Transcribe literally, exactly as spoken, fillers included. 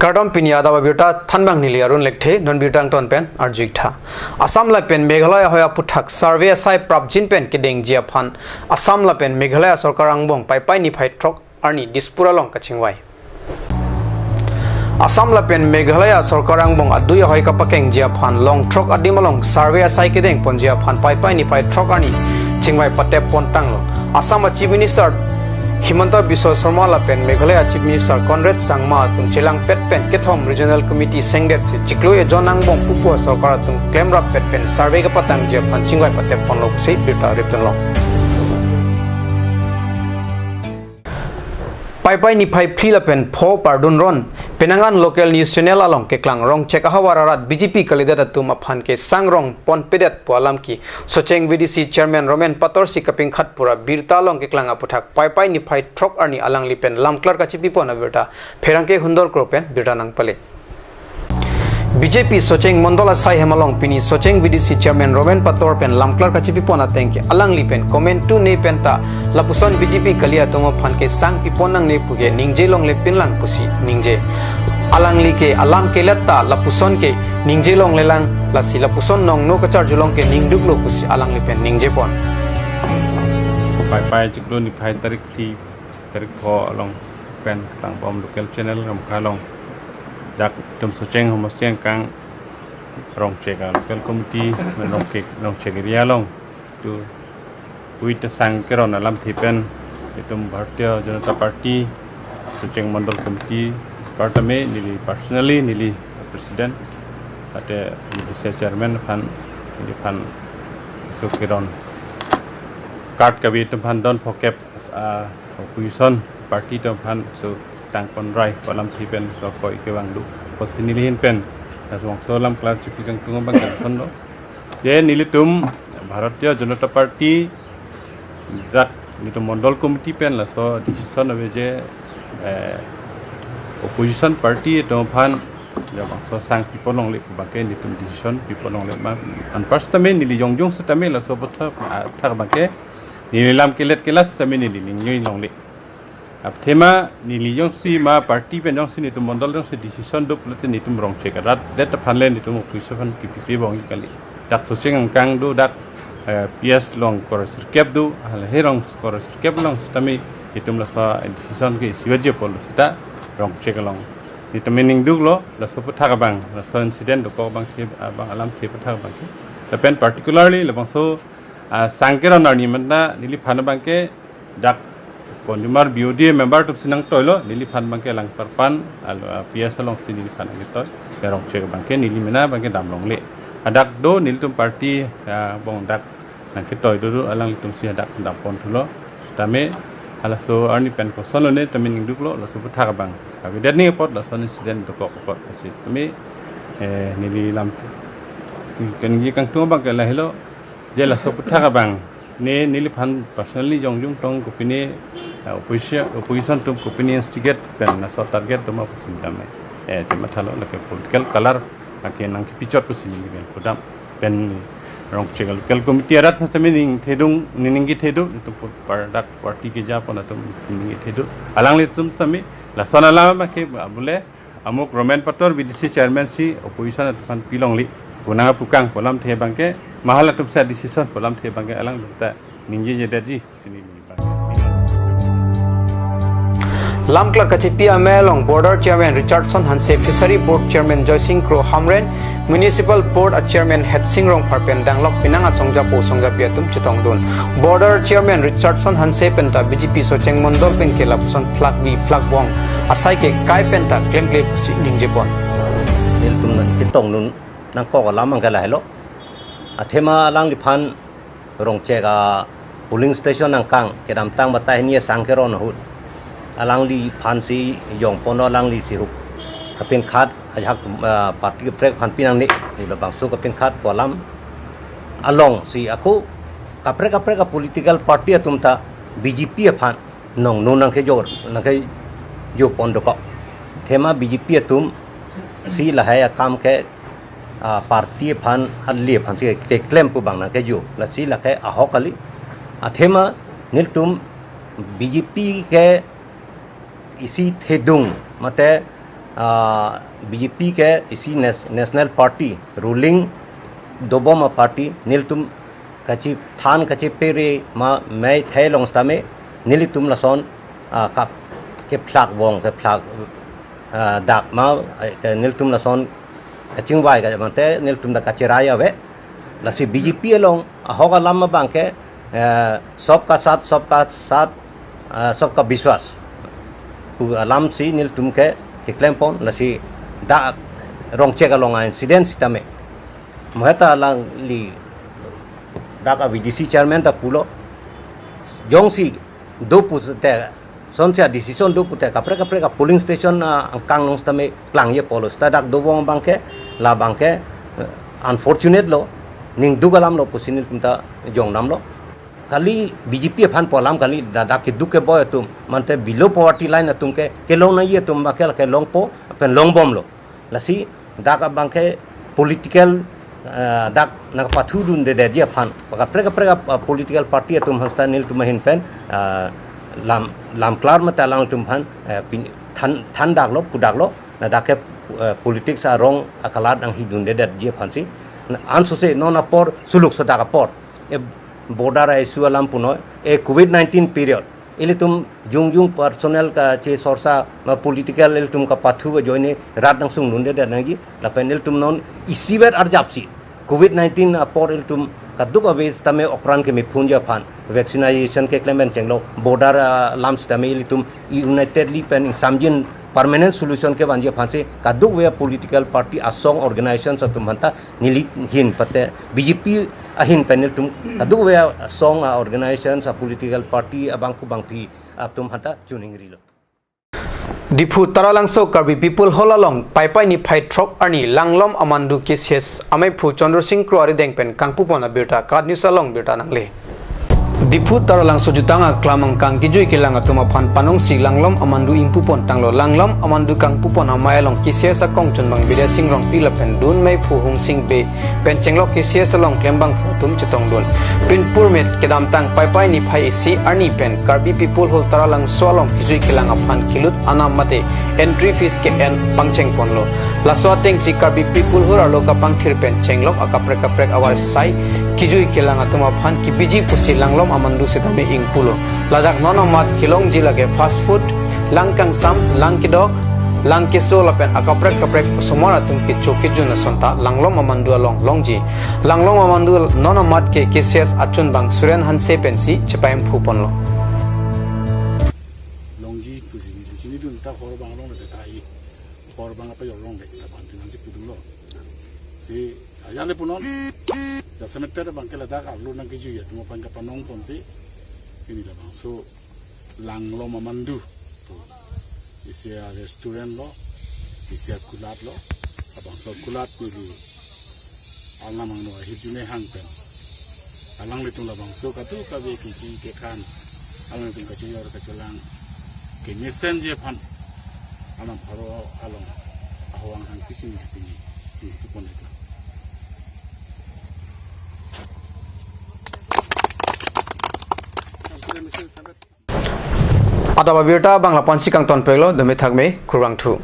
Kardom, pini adap abirta thanbang neli Arun Lekthe, non birta angton pen arju-ik tha. Assam lapen Meghalaya ahoi aphuthak survey asai prapjin pen kedengji aphan Assam lapen Meghalaya sorkar angbong Paipai niphai throk arni Dispur along kachingvai. Assam lapen Meghalaya sorkar angbong adui ahoi kapakengji aphan long throk adim along survey asai kedengponji aphan Paipai niphai throk arni chingvai patep pon tanglo. Assam a Chief Minister Himanta Biswa Sarma lapen Meghalaya Chief Minister Conrad Sangma atum chelangpet pen kethom Regional Committee sengdetsi chiklo ejon angbong pupo sorkar atum klemrappet pen survey kapatangji aphan chingvai patep ponlo pusi birta ripdunlo. Paipai niphai phli lapen pho pardun ron, penang an local news channel along keklang Rongchek ahavar arat B J P kalidet atum aphan kesang rongponpedet pu alam ke Socheng V D C Chairman Romen Pator si kapingkhat pura birta along keklang aphuthak Paipai niphai throk arni alangli pen lamklar kachipipon abirta pherangke Hundor Kro pen birta nangpale. B J P Socheng Mondol asai hem along pini Socheng V D C Chairman Romen Pator pen lamklar kachipipon ateng ke alangli pen komantu ne penta lapuson B J P kali atum aphan kesang pipon nangne puke ningje longle pinlang pusi ningje. Alangli ke alam kelet ta lapuson ke ningje longlelang, lasi lapuson nongno kacharjulong ke ningduklo pusi alangli pen ningjepon. Paipai chiklo niphai tarik phli, tarik pho along pen klangbom local channel Ramkha along dak itum Socheng homosti angkang Rongchek a local committee, Rongchek, Rongchek area along tu puita sang keron alamthe pen itum Bharatiya Janata Party Socheng Mondol Committee apartame neli personally neli president, ate neli se chairman aphan, neliphan so keron card kabi itum aphan don phokep, ah, opposition party atum aphan so tangpon rai pu alamthe pen so koi kevang do pusi neli ahin pen laso bangso lamklar chipi kangtung abang kangton do. Je nelitum Bharatiya Janata Party dak nelitum Mondol Committee pen laso decision ave je, eh, opposition party atum aphan labangso sang pipon longle pu abangke nelitum decision pipon longle ma anpar setame neli jongjong setame laso aphuthak, ah, thak abangke neli lam kelet kelas setame neli ningjoi longle. Athema neli jongsi ma party pen jongsi nelitum Mondol jongsi decision do pulote nelitum Rongchek arat det aphan le nelitum opposition aphan kipipi bong kali. Dak Socheng angkang do dak, eh, P S along kor sirkep do, halahe rong kor sirkep along setame nelitum laso decision ke isiwajepon lo seta Rongchek along. Nelitum ningduklo laso aphuthak abang, laso incident dokok abangke, abang alamthe aphuthak abangke. Lapen particularly labangso, ah, sang keron arni mena neliphan abangke dak consumer B O D member atum si nangtoilo, neliphan abangke langparpan, alo, ah, P S alongsi neliphan nangketoi, Rongchek abangke neli mena abangke dam longle. Hadak do nelitum party, ah, bong dak nangketoi do do alanglitum si hadak dampon thulo. Tame halaso arni pen kosonlo ne tame ningduklo, laso aphuthak abang. Avedet ni apot laso incident dokok apot pusi. Tame, eh, neli lam keningje kangtung abangke lahelo, je laso aphuthak abang ne neliphan personally jongjong tong kopine, eh, opposition, opposition atum kopine instigate pen laso target atum apusi tame, eh, chemathalo lake political color lake nangkepichot pusi neli pen kudam pen Rongchek local committee arat setame ning thedung, ning kethedung itum pu-, par dak party kejapon atum ning kethedung. Alanglitum tame lason alam abangke bule amuk Romen Pator V D C chairman si opposition atum aphan pilongle. Punang apukang pu alamthe abangke, mahal atum sa decision pu alamthe abangke alanglitum ta ningjejedetji pusi neli abang. Lamklar kachipi amei along Border Chairman Richardson Hanse, Fishery Board Chairman Joysing Kro Hamren, Municipal Board a Chairman Hetsing Rongphar pen danglok penang asongjapo songjapi atum chetongdun. Border Chairman Richardson Hanse penta B J P Socheng Mondol pen ke lapuson phlak bi phlak bong asai ke kai penta klemkle pusi ningjepon. Nelitum chetongdun nangkok alam abangke lahelo. Athema alangliphan Rongchek a polling station angkang kedamtang batai hini asang keron ahut alangliphan si jongponlo, alangli si hup kapingkhat ajak, ah, party kaprek aphan pinangne, labangso kapingkhat pu alam alongsi ako kaprek kaprek a political party atum ta B J P aphan nongno nangkejo, nangkejopon dokok. Athema B J P atum si lahai akam ke, ah, party aphan, ali aphan si keklem pu abang nangkejo. Lasi lake ahok kali. Athema nelitum B J P ke isi thedung mate Ah, B J P ke isi nas-, national party, ruling dobom a-party, nelitum kachithan kachipere ma mei thei along sitame, nelitum lason, ah, kap, kephlak bong, kephlak, ah, dak ma, eh, ke nelitum lason kachingvai ka mate nelitum dak kacherai ave. Lasi B J P along ahok alam abang ke, eh, sabka saath, sabka saath, eh, sabka vishwas pu alam si nelitum ke keklem pon. Lasi dak Rongchek along a-incident sitame, mo heta alangli dak a-V D C chairman ta pulo, jongsi do pute, sonsi a-decision do pute kaprek kaprek a-polling station, ah, angkang along sitame klangje pulo. Seta dak dobom abang ke, labang ke, eh, unfortunate lo, ning duk alam lo pusi nelitum ta jongdamlo. Kali B J P aphan pu alam kali, da-, dak keduk keboi atum, mate below poverty line atum ke, kelong nangji atum abang ke, kelongpo, pen longbomlo. Lasi dak abang ke political, eh, dak nangpathudundedetji aphan, kaprek kaprek a, a, political party atum aphan seta nelitum ahin pen, eh, lam, lamklar mate alangtum aphan, eh, pin-, than, thandaklo, pudaklo, na dak ke, eh, politics arong a-color nanghidundedetji aphansi. Na ansose non apor, suluk so dak apor, eh, border a-issue alam punoi, eh, covid nineteen period, ilitum jongjong personal kachesorsa, ma political ilitum kapathu ajoine rat nangsungdundedet nangji, lapen ilitum non isivet arjapsi covid nineteen apor ilitum kaduk ave sitame okran keme phunji aphan, vaccination keklem pen chenglo, border, ah, alam sitame ilitum unitedly pen ingsamjin permanent solution kevanji aphansi kaduk ave political party asong organizations atum aphanta neli ahin pate B J P ahin pen nelitum kaduk ave asong a-organizations a-political party abangku bangpi atum aphanta choningrilo. Diphu Taralangso Karbi People Hall along Paipai niphai throk arni Langlom Amandu K C S ameiphu Chandra Singh Kro arideng pen kangpupon abirta KAT News along birta nangle. Diphu Taralangso jutang aklam angkang kejui kelang atum aphan panongsi Langlom Amandu ingpupon tanglo. Langlom Amandu kangpupon amei along K C S akongchunbang Bidya Sing Rongpi lapen dun meiphu Hungsing Bey pen chenglok K C S along klembangphu atum chetongdun. Pinpur met kedamtang Paipai niphai isi arni pen Karbi People Hall Taralangso along kejui kelang aphan kelut anam mate entry fees ke-en pangchengponlo. Laso atengsi Karbi People Hall arlo kapangthir pen chenglok akaprek kaprek awar sai kejui kelang atum aphan kebiji pusi Langlom Amandu sitame ingpulo. Ladak non amat kelongji lake fast food, lang kangsam, lang kedok, lang keso lapen akaprek kaprek osomar atum kecho kejun asonta Langlom Amandu along longji. Langlom Amandu non amat ke K C S achunbang Suren Hanse pensi chepaimphuponlo. Longji pusi neli chinidun seta hor abang along le tai. Hor abang apa ya along le, labang tin si pudunlo. Si ayan le punon. Jasemet pet abang ke ladak arlo nangkejui atum aphan kapanongponsi. Pini labangso Langlom Amandu. Isi a-restaurant lo, isi a-kulat lo, labangso kulat neli alam angno ahirjume hang pen alanglitum labangso kadokave kiki kekan, alanglitum kachejor kachelang kemesenji aphan alam pharo along ahong hang kising pini ingpupon ito. Adap abirta bang lapu-ansi kangtonpeklo, dome thakme, kurvangthu.